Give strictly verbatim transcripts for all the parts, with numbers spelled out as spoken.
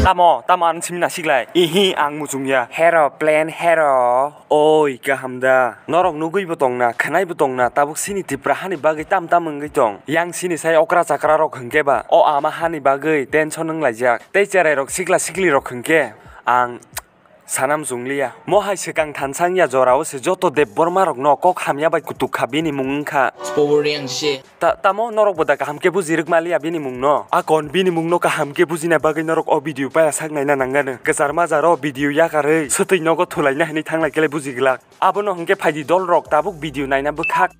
Tamo, tamo ang simi nasiklai. Ihi, ang muchungya. Hero, plan hero. Oi, kaham da. Norok nugwi bo tongna, khwnai bo tongna, tabuk sini Tipra hani bagwi tam tam wngwi tong. Yang sini sai okra chakra rok hwnkhe ba, o ama hani bagwi tension wnglaijak. Tei cherai rok sikla sikli rok hwnkhe ang sana muchungliya. Mo hai swkang thansa wngya jorao se joto Debbarma rokno kok hamya bai kutuk kha bini mung wngkha. Power yang se. Ta-, tamo norok bo da kaham khe buji rwk maliya bini mungno. Akon bini mungno kaham khe bujina bagwi norok o video paya sak naina nangano. Kwchar majaro video yakarwi swtwi nogo thulaina hinwi thanglai kele buji glak. Abono hwnkhe phaidi dol rok tabuk video naina bwkhak.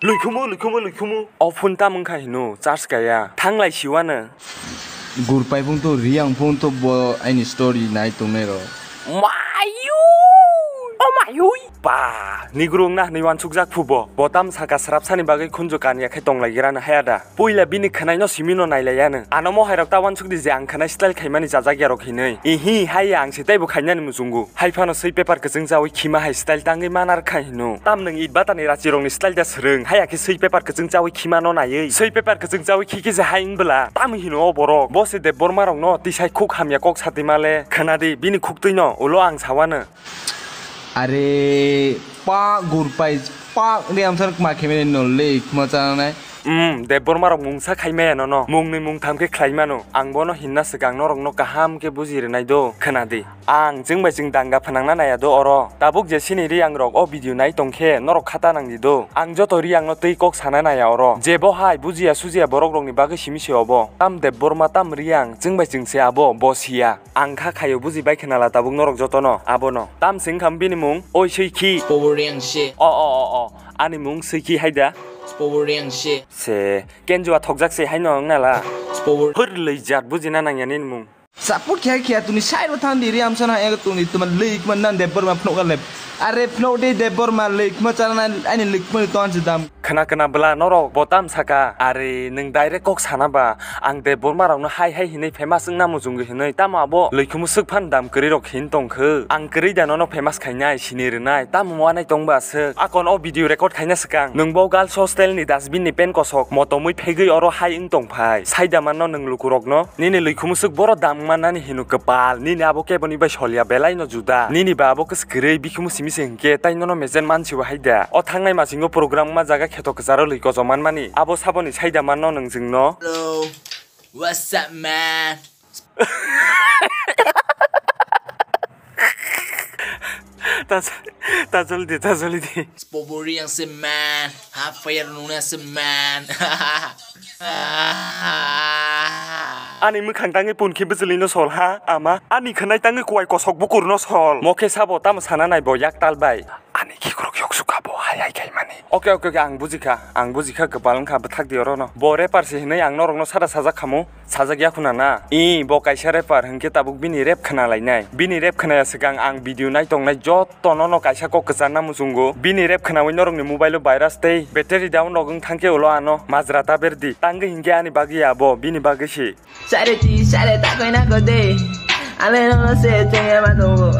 Lwikhumu, lwikhumu, lwikhumu. O phone tam wngkha hino, charge kaya. Thanglai siwano. Gurpai phone to, Riang phone to, bo aini story nai tongnai rok. Mayui! O mayui! Ba, nigro wngna hinwi wansukjak phu bo. Bo tam saka srapsani bagwi khunju kanya khe tonglai gira no haya da. Puila bini khwnaino simino nailaiya no. Ano mohai rok ta wansuk di je ang khwnai style khaimani jajak ya rok hinwi. Ihi, haiya ang se teibo khainani muchungo. Hai phano swi paper kwchwng chawi khima hai style tangwi manar kha hino. Tam nwng it batani rachi rokni style da swrwng. Haiya khe swi paper kwchwng chawi khima no naiwi. Swi paper kwchwng chawi khikhe se hai wng bwla. Tam hino o borok. Bo se Debbarma rokno tisai khuk hamya kok satwi male. Khwnadi bini khuktwi no ulo ang sawano. Are, pak gurpai, pak Riamsar ma khemeni no le khma chananai. Hmm, Debbarma rok mungsa khaimaya nono. Mungni mungtham khe khlaimano. Ang bono hinna swkang norokno kaham khe buji rwnai do. Khwnadi. Ang chwng bai chwng danga phwnangna naiya do oro. Tabuk je sini Riang rok o video nai tongkhe norok khata nangdi do. Ang joto Riang no twi kok sana naiya oro. Je bo hai bujiya sujiya borok rokni bagwi simi se obo. Tam Debbarma tam Riang chwng bai chwng se abo bo siya. Ang kha khaio buji bai khna la tabuk norok jotono abono. Tam se wngkha bini mung, oi Swikhi. Power yang se. O, o, o, o. Ani mung Swikhi hai da? Power yang se. Se, kenjua thokjak se haino wngna la. Power. Phwrlwi jat bujina nangya nini mung. Support khe khe tuni side o thang di Riamsana ego tuni tuma lei kma nan Debbarma phunuk le. Are phunuk de Debbarma lei kma chana ani lei kma ton se dam. Khna khna bwla norok bo tam saka. Are nwng direct kok sana ba. Ang Debbarma rokno hai hai hinwi famous wngna muchungo hinwi, tamo abo lwikhumu swk phan dam kwrwi rok hin tongkho. Ang kwrwi da nono famous khainai, sini rwnai, tamo wanai tongba swk. Akon o video record khaina swkang nwng bo girls hostel ni dustbin ni pen kosok motomwi phegwi oro hai wng tongphai. Saida manno nwng lukurokno nini lwikhumu swk boro dam wngmannani hino kwpal, nini abo keboni bai solya belai no juda. Nini ba abo kwswk kwrwi bikhumu simi se hinkhe tai nono mejen mansibo hai da. O thangnai masingo program wngma jaga kheto kwcharo lwi kochom manmani. Abo saboni saida manno nwng chwngno. Hello. What's up, man? Ta, ta joldi, ta joldi. Spobori yang se man. Ha fire nuna se man. Ani mwkhang tangwi pun khe bwchwlwi no sol ha, ama. Ani khwnai tangwi kuwai kosok bukur no sol. Mo khe sabo tamo sana nai bo yak tal bai. Ani khikrok yok suka bo hai hai khai mani. Oke, oke, oke, ang bujikha, ang bujikha, kwpal wngkha, bwthak di oro no. Bo rapper se hinwi ang norok no sara sajak khamu, sajak ya khuna na. I, bo kaisa rapper hinkhe tabuk bini rap khna lainai. Bini rap khna ya swkang ang video nai tongnai joto no no kaisa kok kwcharna muchungo. Bini rap khnawi norok ni mobile o virus tei battery down rok wng thangkhe ulo ano majra ta berdi. Tangwi hinkhe ani bagwi abo, bini bagwi se. Charity, chare ta koina ko de. Ale no no se tengya ma tongo.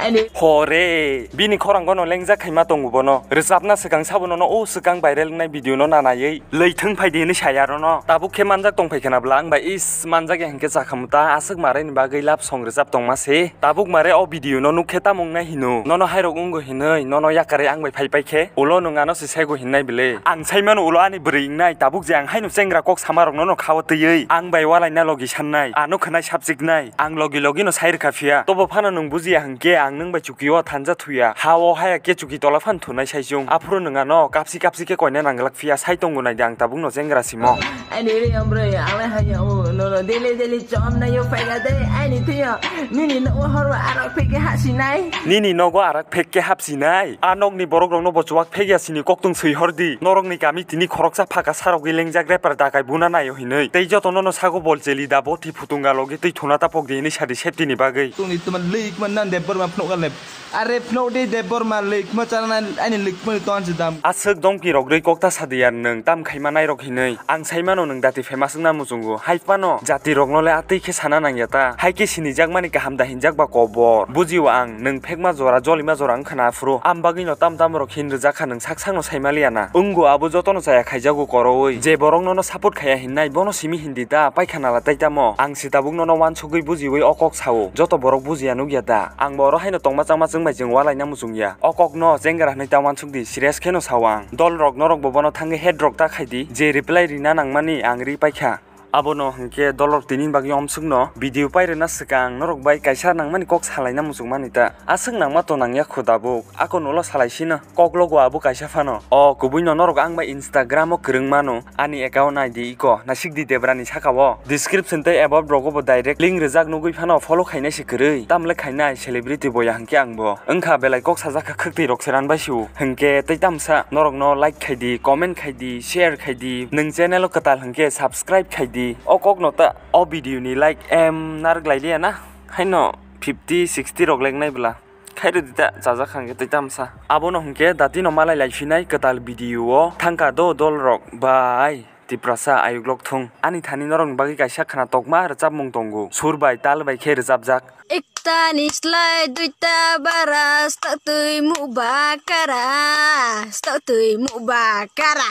Ani. Hore, bini khorang gono lengjak khaima tongo bono. Rwchapna swkang sabo nono o swkang viral wngnai video no nanaiwi lei thwng phai di hinwi saya rono. Tabuk khe manjak tong phai khna bwla ang bai is manjak ya hinkhe chakhamu ta aswk marai ni bagwi love song rwchap tongma se. Tabuk mare o video no nuk khe tamo wngnai hino. Nono hairok wngo hinwi nono yakarwi ang bai phai pai khe ulo nwng ano se sego hinnai bwle. Ang sai mano ulo ani bwrwi wngnai tabuk je ang haino chengra kok sama rok nono kha o twiwi ang bai walai na logi sannai. Ano khwnai sapchik nai. Ang logi logi no sai rwkha phiya. Tobo phano nwng bujiya hinkhe ang nwng bai chuki o thanja thuya. Ha o haya khe chuki tola phan thunai sai chwng. Aphuru nwng ano kapsi kapsi khe koina nang glak phiya sai tongo nai de ang tabuk no chengra simo. Ani ri amroi ale haya o nono daily daily chom na yo phaila de ani thuya. Nini no horo arok phe khe hasi nai. Nini nogo arak phek khe hapsinai. A nokni borokrokno bo chuwak phek ya sini koktwng swi hor di. Norokni kami tini khoroksa phaka sarogwi lengjak rapper dakai buna naio hinwi. Tei jotono no sago bol cheli da boti phutunga logi twi thuna ta pok di hinwi sadi safety ni bagwi. Tongni tuma lei kma nan Debbarma phunuk le. Are phunuk di Debbarma lei kma chana ani lei kma ton se dam. Aswk dongki rok rwi kok ta sadi ya nwng tam khaima nai rok hinwi. Ang sai mano nwng dati famous wngna muchungo. Hai phano jati rokno le atwi khe sana nang ya ta. Hai khe sini jak mani kaham da hinjak ba kobor. Bujio ang, nwng phekma jora, jolima jora wngkha na aphuru. Am bagwino tam tam rok hin rwjak kha, nwng sak sakno sai maliya na. Wngo abo jotono chaya khaijago koroui. Je borok nono support khaiya hinnai, bono simi hindi ta, paikha nala tai tamo. Ang si tabuk nono uansugui bujiui o kok sao. Joto borok bujiya nukya da. Ang bo oro haino tongma changma chwng bai chwng ualaina muchungya. O kokno chengra hwnwi ta uansuk di, serious kheno sao ang. Dol rok norok bo bono thangwi hate rok ta khai di, je reply rina nangmani ang ri paikha. Abono hwnkhe dolrok tini bagwi omsukno video pairwna swkang norok bai kaisa nangmani kok salaina muchungmani ta. Aswk nangma to nangya kho tabuk, akono ulo salaisino koklogo abo kaisa phano. O kubuino norok ang bai Instagram o kwrwng mano, ani account I D iko Nasikdi Debrani saka o. Description tei above rogo bo direct link rwjak nugui phano follow khainai se kwrwi. Tamle khainai celebrity boya hwnkhe ang bo. Wngkha belai kok sajak kha khwktwi rok se ran bai sio. Hwnkhe tei tamsa norokno like khai di, comment khai di, share khai di. Nwng channel o kwtal hwnkhe subscribe khai di. O kokno ta o video ni like em narwk lai liya na. Haino fifty, sixty rok lengnai bwla. Khairwdi ta chajak hwnkhe tei tamsa. Abono hwnkhe datino malai lai phinai kwtal video o thangkha do dol rok bai. Tiprasa ayuklok thung. Ani thani norokni bagwi kaisa khna tokma rwchapmung tongo. Sur bai tal bai khe rwchapjak. Ekta ni slai duita bara, stok twi mu ba kara, stok twi mu ba kara.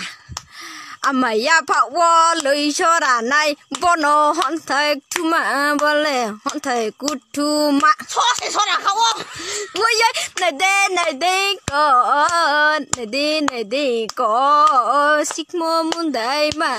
Ama yapha o lwi sora nai, bono honthai thuma bole, honthai kuthuma. Sose sora kha o. Woi, woi, nai de, nai de ko, nai de, nai de ko, sikmo mundai ma.